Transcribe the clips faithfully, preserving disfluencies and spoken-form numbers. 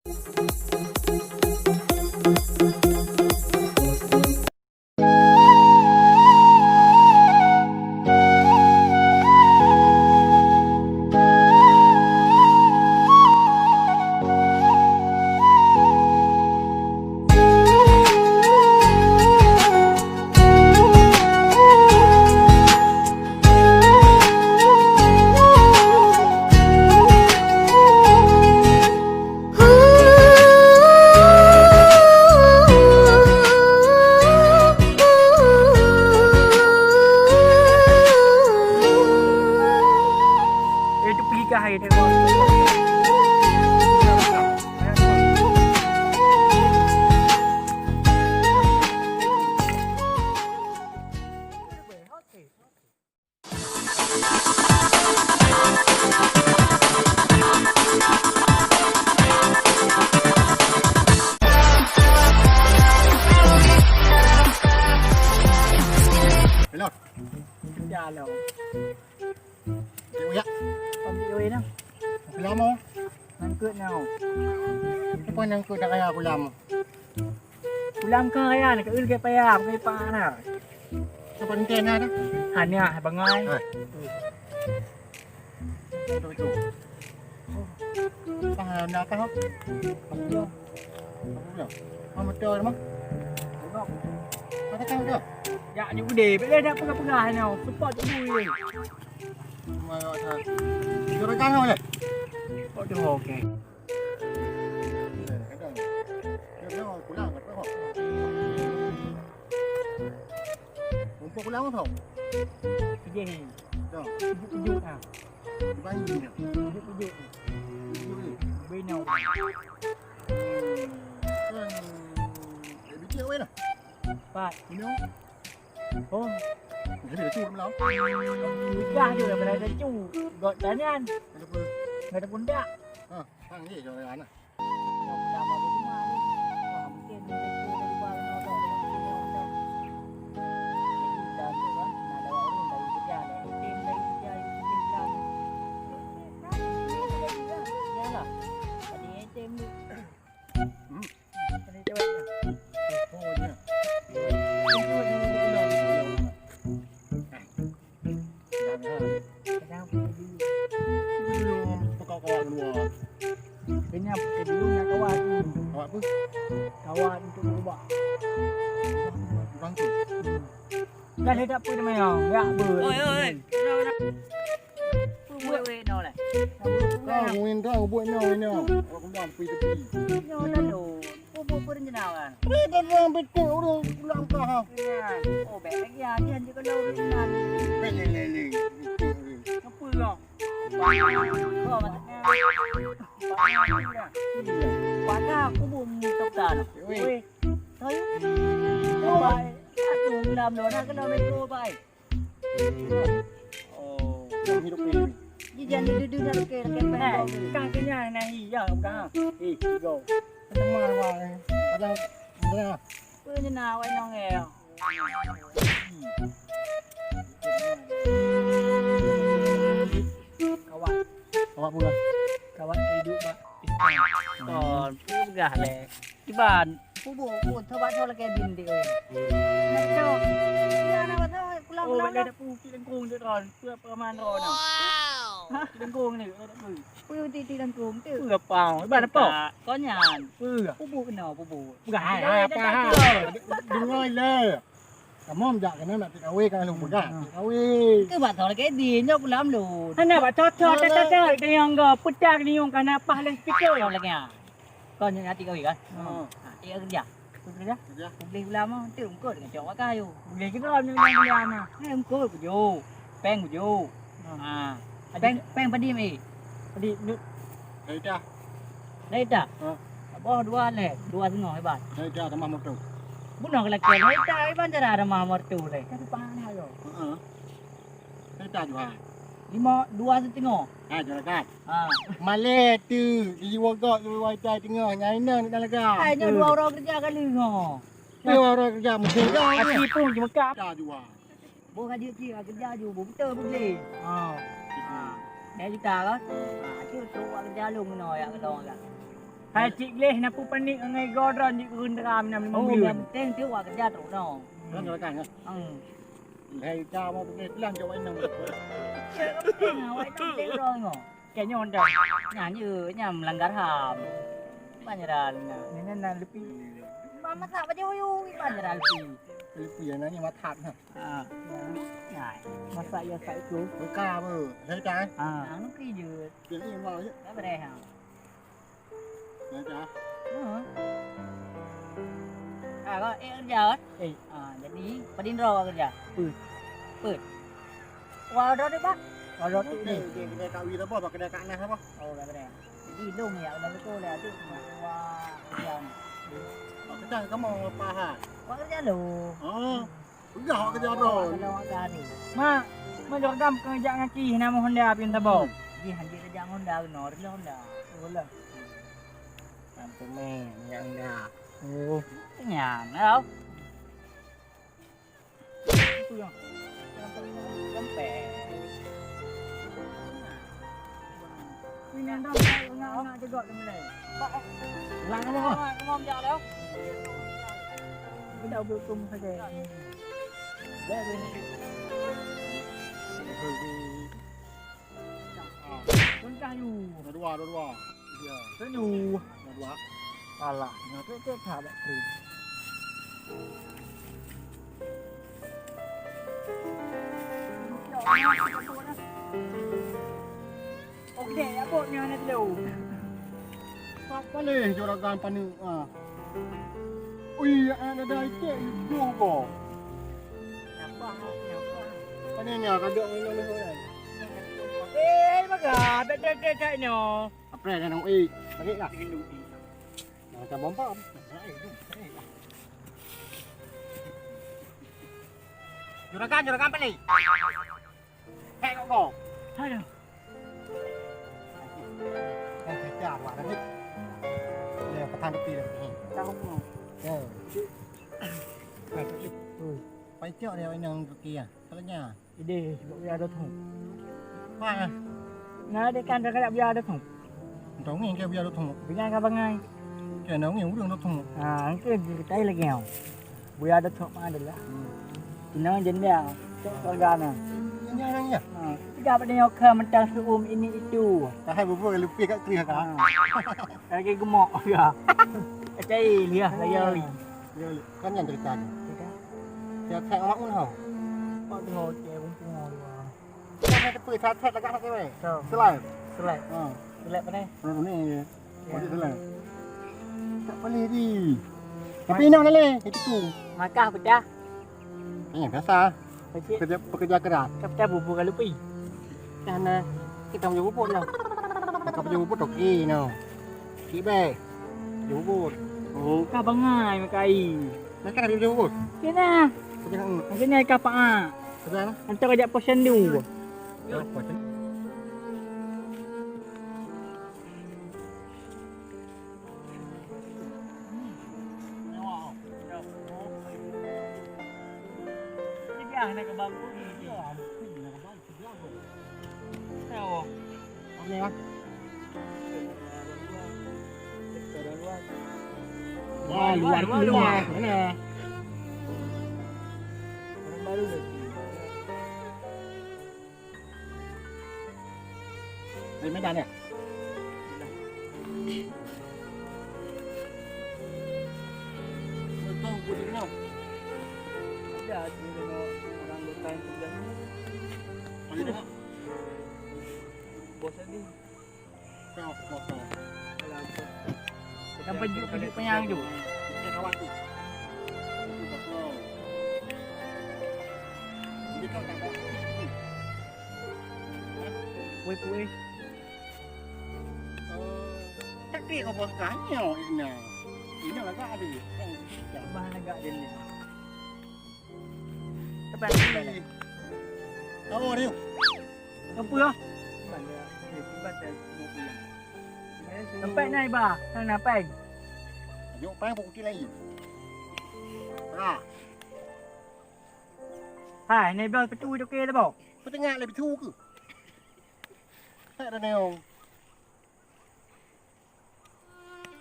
Eh, tu pergi ke air tengok. Hello. Ya, hello. Cik Uyak. Om Cik Uyak nah. Pulang mo. Nangkut nau. Apa nangkut dah kaya pulang mo? Pulang ke raya nak ke payah, ke panas. Apa ni kena dah? Hanya bangai. Hai. Betul, betul. Pah, nak apa? Apa dia? Apa dia? Apa motor mah? Apa kau dia? Ya, ni udah. Bila dah pegang-pegang ni, support tu bui. Cuma awak tak. Dia pegang kau je. Oh, tu okey. Dia, dia pulang, tak tahu. Rumpok pulang apa kau? Kerja ni. Dah. Kejut-kejut ha. Dibayar ni. Kejut-kejut. Kejut ni. Beri nau. Hmm. Kan, eh, biji awak dah. Pat. Ini. Oh. Jadi dah cuba malam. Nikah je dah berada cu. Got tanyan. Ada pun. Ada pun tak. Ha, hang ni jangan anak. Kena pergi dulu nak kawat tu. Kawat apa? Kawat untuk berubah. Orang tu. Dah dia tak apa nama yang. Ya, ber. Oi, oi, oi. Buat weh no lah. Kau ngin kau buat no, no. Aku dah pergi tepi. No, no, no. Kubu peureujeunah kan? Weh, dah bilang betul, udah pulang kah? Ya. Oh, baik lagi ya, dia je kalau urusan. Baik, baik, baik, baik. Apa kau? Kau maksudnya? Pada aku pun minta dah. Weh. Weh. Tahu? Baik. Aku bilang dah nak kena mikro baik. Oh, hidup ni. Di jalan dudu dah ke ke. Eh, kan kena nahi ya, bukan? Eh, go. Ketemu orang. Ada, ada. Pun nak awak nong eh. Kawat. Kawat pula. Kawat hidup, Pak. Kon, peugah lé. Kiban. Kubu, kubu, coba, coba lagi bintik. Nak cok. Ya, nak buat apa? Pulang, oh, pulang, pulang. Ada pun, Cik Lengkung tu, Ron. Peue peuman, Ron? Wow. Hah? Cik Lengkung ni, ada pun. Peue titik Lengkung tu? Peue apa? Iban apa? Konyan. Peue? Kubu kena, kubu. Peugah, hai, hai, apa, hai? Dengar le. Kamoe jak keunoe nak TKW ka lôn peugah. Hmm. TKW. Keu bak thon lagèe di nyoe kulam lôn. Hana bak thot-thot, thot-thot, deungon go, peutang deungon ka na paih lé speaker. Lagèe nyan. Kon nyoe na TKW kan? Hmm. Ha, TKW kerja. Kerja? Kerja. Kublih ulam tu, eungkot dengan cok wakah yue. Kublih juga dengan ulam. Eh, eungkot bujur. Pèng bujur. Ha. Pèng, pèng padum, eh? Padum, Dut? Dari dah. Dari dah? Ha. Boh dua lé, dua seungoh iban. Dari dah tamah moto. Bunoe keu lakèe, dari dah iban cara tamah moto lé. Kan panas yo. Heeh. Dari dah jual. Lima, dua seungoh. Ha, jual kan? Ha. Malèe tu, di wogok tu wai tai teungoh, nyai nang nak lega. Hai, nyoe dua uroe kerja kali ngo. Dua uroe kerja mungkin. Aki pun cuma kap. Dah jual. Boh ka jeuet cit, ka keureuja ju, boh beutôi beugleh. Oh. Ha. Dah juta kan? Ha, cit trok ka keureuja lôn keunoe jak keu lôn agak. Hai cit gleh na peue panik ngon igoe droe jeuet keu teuka minam limong buleuen. Nyang penting tu awak keureuja trok nyoe. Kan rakan, kan? Hmm. Hai ta mau pakai pelan jawab inong. Cek penting awak inong cek droe nyoe. Kaya nyoe dah. Nyan je, nyan melanggar ham. Banyak dah lengah. Nyan na lepi. Ba masak baju yu, banyak dah lepi. Lepi yang nanya masak ha. Ha. Nyan. Masak ya sak itu. Buka apa? Saya dah. Ha. Anu ki je. Jadi mau je. Dah beres ha. Dah, dah. Heeh. Ah, kau, eh, kerja, kan? Eh. Ah, jadi, padum droe kau kerja? Peuet. Peuet. Wah, droe deh, Pak. Wah, droe tu ni. Dia, dia, dia kat Wira apa? Kedai kat Anas apa? Oh, kat kedai. Jadi, dong ya, udah betul ya, tu. Wah, yang. Wah, kita kamu apa, ha? Wah, kerja lo. Oh. Peugah awak keudroe. Mak, mak juragam keu jak ngaki hana meu honda pion saboh. Jih hanjeuet tajak ngon honda keunoe, reuloh honda. Reuloh. Sampoe mé nyang honda. Oh. Nyan, tau. Itu yang. Sampai. Pinang dong, ngak-ngak jegok di mulai. Ulang kamu. Kamu jak lewat. Kita berhukum saja. Dah ini. Pun dah you. Dua, dua, dua. Ya. Senyum. Dua. Alah, nyoe tu, tu, tak ada krim. Okey, apa ni anak tu? Apa leh juragan panik ah? Ui, anak dada itu itu kok. Apa? Apa? Panik ni, kadang minum ni orang. Eh, baga, betul-betul tak nyoh. Apa yang nak ui? Sakit lah. Macam bom-bom. Juragan, juragan apa ni? Hei, kok kau? Aduh. Eh, kerja awak tadi. Ya, petang tepi dah. Tahu kau. Ya. Ui. Pai cok dia yang kaki ya. Salahnya. Ideh, sebab buya ada thok. Wah. Nah, dia kan dah kayak buya ada thok. Entah ni ke buya ada thok. Dengan ka bangai. Ke nang ni urang ada thok. Ha, angke cerita lagi kau. Buya ada thok mah adalah. Hmm. Kena jenda. Cok keluarga na. Ini orang ya. Ha, tidak pada nyoka mentang seum ini itu. Tahai bubur lupi kat kri ka. Ha. Lagi gemuk ya. Cai liah lagi hari. Ya, kan yang cerita ni. Cerita. Siap-siap awak pun hau. Pak tengok cek bungkung hau. Kan ada tepi, siap-siap lagak nak cewek. So. Selai. Selai. Ha. Selai apa ni? Ni je. Ya. Masih selai. Tak boleh di. Tapi nak leleh, itu tu. Makan pecah. Eh, biasa. Pekerja, pekerja keras. Kau pecah bubur kalau pi. Karena kita punya bubur lah. Kau punya bubur toki no. Cik baik. Punya bubur. Oh, kau bangai makai. Nak kan ada punya bubur? Kena. Kau jangan. Kena kau pak. Kau jangan. Hantar kau jak posyandu. Ya, posyandu. Wah, luar, luar, luar. Mana? Dari Medan ya? Betul, gue dengar. Ada, ada orang Medan kerja. Mana dia? Bos tadi. Kau, kau, kau. Alah, bos. Sampai juk, juk penyang juk. Dia kawan tu. Weh, weh. Eh, tapi kau bos tanya ini. Ini agak ada. Bah agak dia ni. Tepat, tepat. Tahu dia. Apa ya? Tempat ni bah, sana pai. Yuk pai bukti lain. Ha. Hai, ni bang petu tu ke tabo? Petengah le petu ke? Tak ada neong.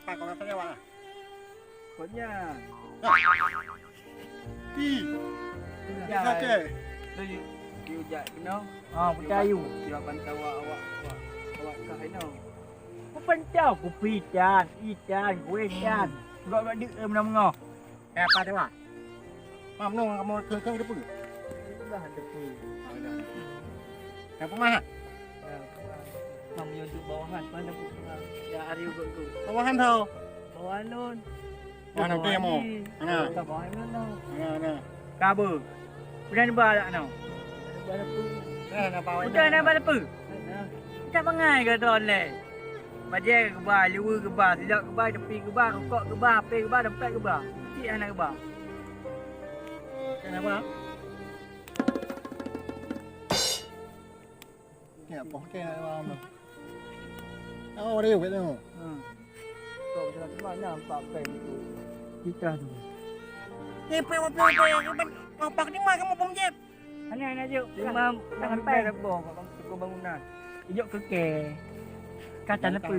Apa kau kata awak? Kau nyan. Ti. Ya. Ti saja. Lu yuk, yuk jak kena. Ah, percaya. Siap bantu awak, awak, awak, awak kah ino. Ku pencau, kupi can, ikan, kueh can. Gak gak dik dalam menengah. Eh, apa tu, Wak? Mam, nong kamu ke ke depan? Dah depan. Oh, dah. Dah pernah? Dah pernah. Mam, yo duduk bawahan, mana pun pernah. Ya, hari ugut tu. Bawahan tau. Bawahan lon. Mana tu yang mau? Mana? Bawahan lon tau. Mana, mana? Kabe. Udah neba tak nau? Udah neba. Udah neba lepu. Kita bangai ke tu online. Bajée geuba, liweue geuba, silop geuba, tepi geuba, rukok geuba, H P geuba, dompet geuba. Cit hana geuba. Kenapa? Kenapa? Kenapa? Oh, dia buat tu. Hmm. Kau sudah terima nampak pen tu. Kita tu. Eh, pen, pen, pen, pen. Apa ni mah kamu bom jep? Hana, hana jok. Lima, tangan pen. Boh, kau bangunan. Ijok ke ke. Kata lepu.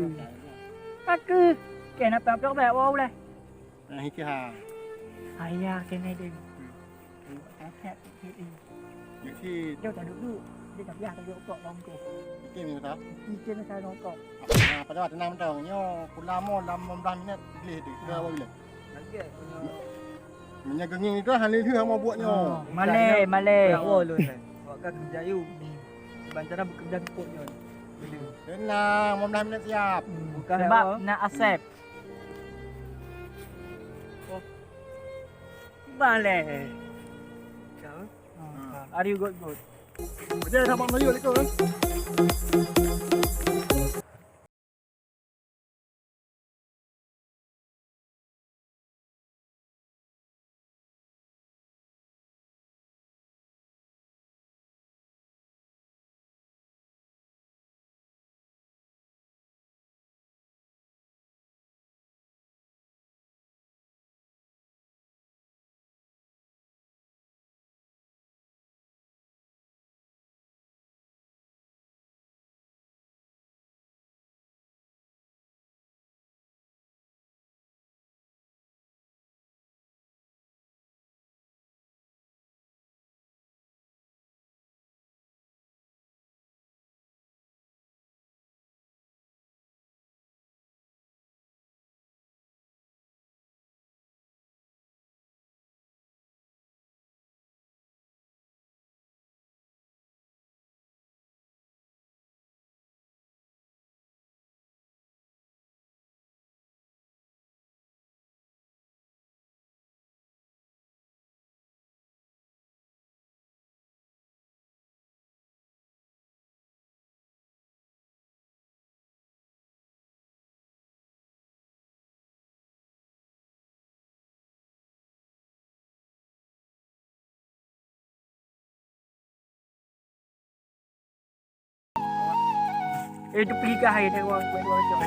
Aku. Kenapa apa baik wow lah. Nah, itu ha. Ayah kena dia. Angkat. Mesti. Dia tak duduk. Dia tak biar tak duduk kok bang tu. Mungkin ni tak. Mungkin saya nongkok. Nah, pada waktu enam tahun nyo, pula mo enam belas minit boleh tu. Sudah awal bila? Lagi punya. Meunyoe geungieng itu hana lheueh hama buet nyoe. Oh, malée, malée. Awak lôn kan. Awak kan kerja yuk. Di Bantara bekerja di port nyoe. Tenang, lima belas minit siap. Hmm. Bukan sebab awak nak asep. Oh. Malée. Kau? Ah, ah. Are you good, good? Betul, sabar Melayu, Assalamualaikum. Eh, tu pergi ke hai, tengok, buat dua macam.